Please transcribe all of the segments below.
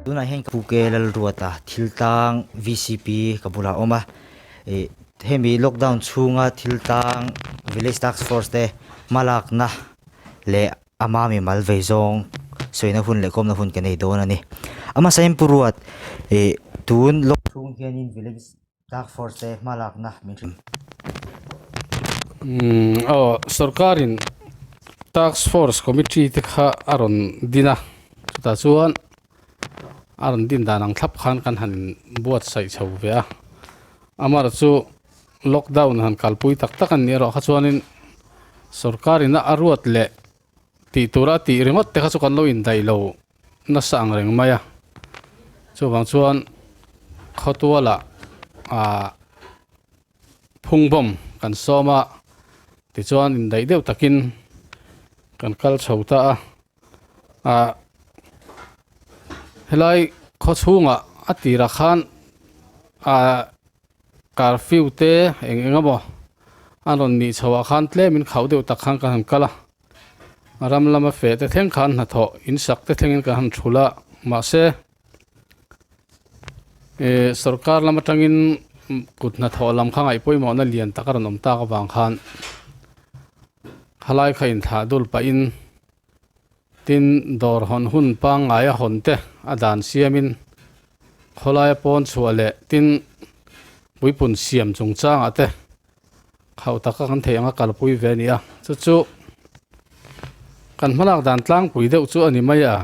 Tunah hian Pu Ke Lalruata thil tlang VCP ka bulah a awm a, ih hemi lockdown chhunga thil tlang Village Task Force te hmalakna leh ama mimal vei zawng sawina hun leh kawmna hun ka nei dawn a ni. A hmasa in Pu Ruat ih tun lock chhung hianin Village Task Force te hmalakna min hrilh. Umm aw sorkarin Task Force Committee te kha a rawn din a, chutah chuan a rawn din dan ang thlap khan kan han buatsaih chho ve a, amaherawhchu chu lockdown han kalpui tak tak a nih erawh kha chuanin sorkarin a ruat leh tih tura tih ringawt te kha chu kan lo indaih lo nasa ang reng mai a chuvang chuan khawtualah ah phungbawm kan sawm a tichuan indaih deuh takin kan kal chho ta a ah helai khaw chhungah a tirah khan ah curfew te eng eng emaw a rawn nih chho ah khan tlem in khauh deuh tak khan kan han kal a ram lama feh te thleng khan hnathawh in sak te thlengin kan han thul a mahse eh sorkar lam atangin kut hnathawh lam kha ngaih pawimawhna lian tak a rawn awm tak avang khan khalai kha inthlah dul pahin tin dawr hawn hun pangngai a hawn te a dan siamin khawlaia pawn chhuah leh tin puipun siam chungchangah te Khauh taka kan theih anga kalpui ve a ni a, chu chu kan hmalak dan tlangpui deuh chu a ni mai a.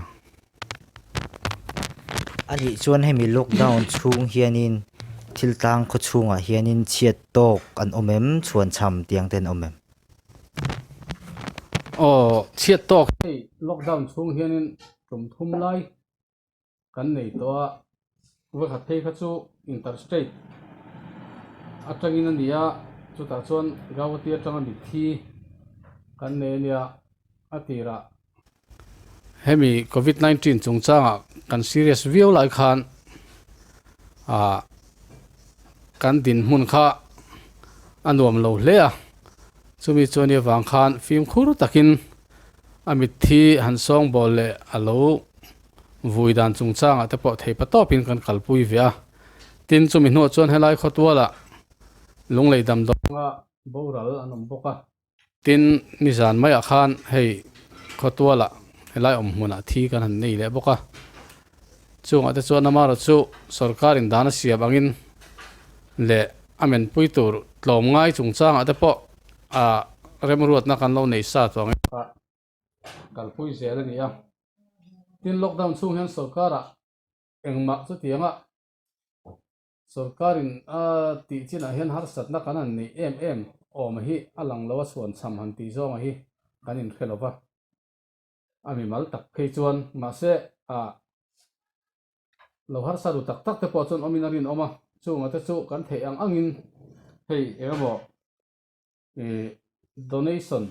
A nih chuan hemi lockdown chhung hianin thil tlang khaw chhungah hianin chhiat tawk an awm em, chhuan cham tiang te an awm em? Aw, chhiat tawk hei lockdown chhung hianin tum thum lai kan nei tawh a, vawikhat phei kha chu interstate atangin a ni a, chutah chuan Gauhati atanga mitthi kan nei a nia a tirah. Hemi covid 19 chungchangah kan serious viau lai khan ah kan dinhmun kha a nuam lo hle a, chumi chuan i avang khan fimkhur takin a mitthi han sawngbawl leh a lo. Vui dan chungchangah te pawh thei pa tawpin kan kalpui ve a, tin chumi hnuah chuan helai khawtualah lunglei damdawnga boral an awm bawk a, tin nizan maiah khan hei khawtualah helai awm hmunah thi kan han nei leh bawk a, chungah te chuan amaherawh chu sorkarin dan a siam angin leh a menpui tur tlawmngai chungchangah te pawh ah remruatna kan lo nei sa chuangin kalpui zel a ni a. Tin, lockdown chhung hian sorkarah engmah chutianga sorkarin a tih chinah hian harsatna kan han neih em em awm hi a lang lo a, chhuan cham han tih zawnga hi kan inhre lo va, a mimal tak phei chuan mahse ah lo harsa ru tak tak te pawh chuan awmin a rinawm a, chunga te chu kan theih ang angin hei engemaw Ih donation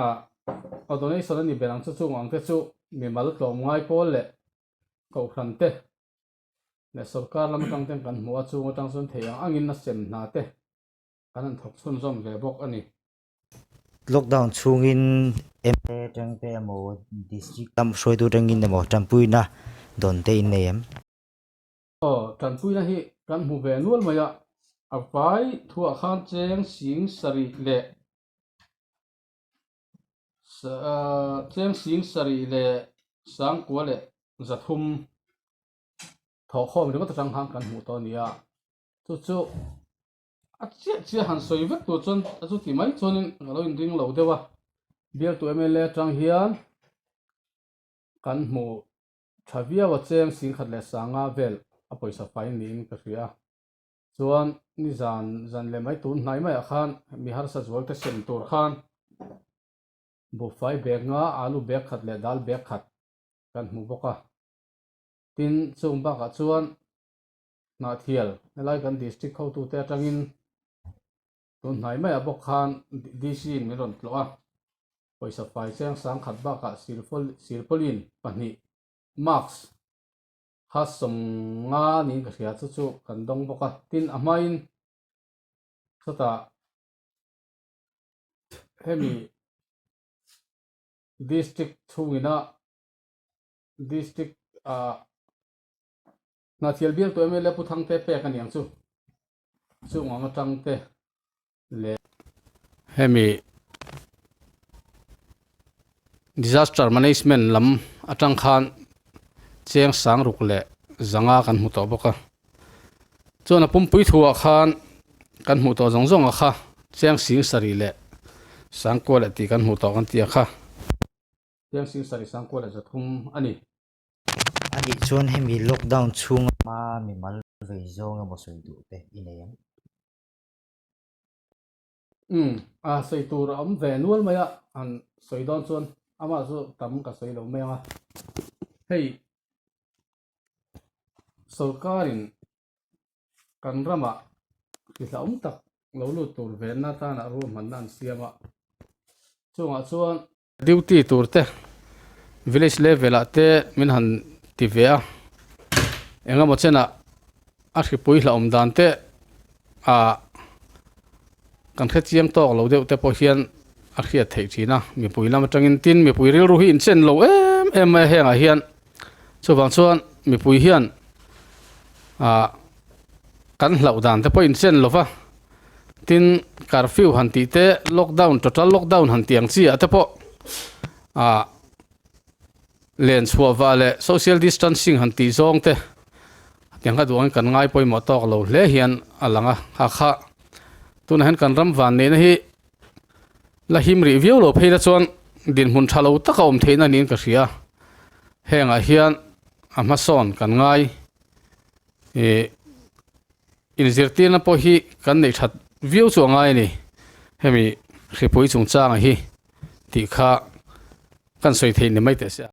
ah aw donation a ni ber ang chu chung ang te chu mimal tlawm ngai pawl leh kohhran te leh sorkar lam atang ten kan hmu a chung atang chuan thei ang angin a sem hna te kan han thawk chhunzawm ve bawk a ni. Lockdown chhungin mla tang te emaw district lam hruaitu tangin emaw tanpuina dawn te in nei em? Aw tanpuina hi kan hmu ve nual mai a, a vai thuah khan cheng sing sarih leh cheng sing sarih leh sangkua leh zathum thawhkhawm ringawt atang khan kan hmuh tawh a ni a, chu chu a chiah chiah han sawi vek tur chuan a chuti mai chuanin ka lo inring lo deuh a, bialtu mla atang hian kan hmuh Tha viau a cheng singkhat leh sanga vel a pawisa fai niin ka hria. Chuan nizan zan leh mai tun hnai maiah khan mi harsa zual te sem tur khan buhfai bag nga alu bag khat leh dal bag khat kan hmu bawk a. Tin, chung bakah chuan Hnahthial helai kan district hotute atangin tun hnai maiah bawk khan DC in min rawn tlawh a. Pawisa fai cheng sangkhat bakah silpauline pahnih, mask, kha sawmnga niin ka hria chu chu kan dawng bawk a. Tin, a hmain chutah hemi district chhungina district ah. Hnahthial bialtu mla Pu Thangte pek a niang chu chung ang atang te leh hemi disaster management lam atang khan cheng sang ruk leh zanga kan hmu tawh bawk a chuan a pumpui thuah khan kan hmuh tawh zawng zawng a kha cheng sing sarih leh sangkua leh tih kan hmuh tawh kan tih a kha. Cheng sing sarih sangkua leh zathum a ni. A nih chuan hemi lockdown chhunga hma mimal vei zawng emaw sawi duh te i nei ang? Umm, a sawi tur a awm ve nual mai a, han sawi dawn chuan amah chu tam ka sawi lo mai ang a. Hei sorkarin kan ramah hrihlauhawm tak lo lut tur venna atana ruahmanna an siam a, chungah chuan Duty tur te village level ah te min han ti ve a, engemaw chenah a hripui hlauhawm dan te ah kan hrechiang tawk lo deuh te pawh hian a hriat theih thin a, mipui lam atangin tin mipui rilru hi inchen lo em em mai a hengah hian chuvang chuan mipui hian ah kan hlauh dan te pawh inchen lo va. Tin, curfew han tih te, lockdown, total lockdown han tih ang chi ah te pawh ah len chhuah vah leh social distancing han tih zawng te tiang kha duh angin kan ngai pawimawh tawk lo hle hian a lang a. Kha kha tunah hian kan ram van neihna hi la him rih viau lo phei la chuan dinhmun tha lo taka awm theihna niin ka hria. Hengah hian a hmasawn kan ngai ih. Inzirtirna pawh hi kan neih that viau chu a ngai a ni. Hemi hripui chungchanga hi tih kha kan sawi theih ni mai teh se a.